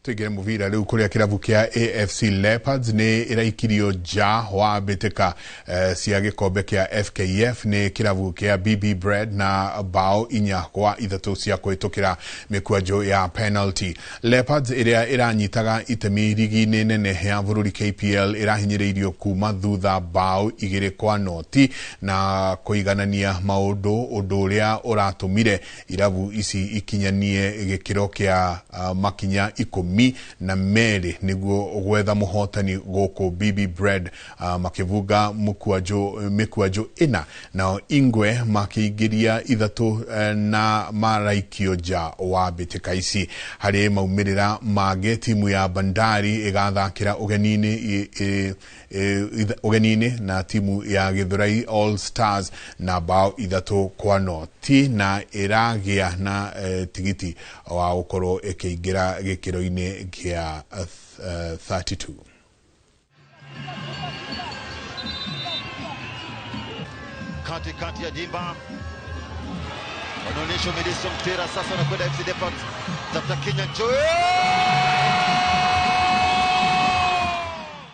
Tuingire muvira riu kuria kirabu kia AFC Leopards ni iraikirio nja wa mbitika cia gikombe kia FKF ni kirabu kia BB Bread na bao 4-3 cia kuhitukira mikwanjo ya penalty. Leopards iria iranyitaga itemi rigi-ini nene ya bururi KPL irahinyiriirio kuma thutha bao 2-0 na kuiganania maundu undu uria uratumire irabu ici ikinyanie gikiro kia makinya 12 niguo gwetha muhotani guku BB Bread makivunga mikwanjo 4 nao Ingwe makiingiria 3 na maraikio nja wa mbitika ici. Hari maumirira mangi timu ya Bandari igathakira ugenini na timu ya Githurai All Stars na bao 3-0 na iragia na tigiti wa gukorwo ikiingira gikiro-ini kia 32. Kati ya jimba wanaonyesha umilisi mpira sasa, wanakwenda FC Leopards tafuta Kenya Joe.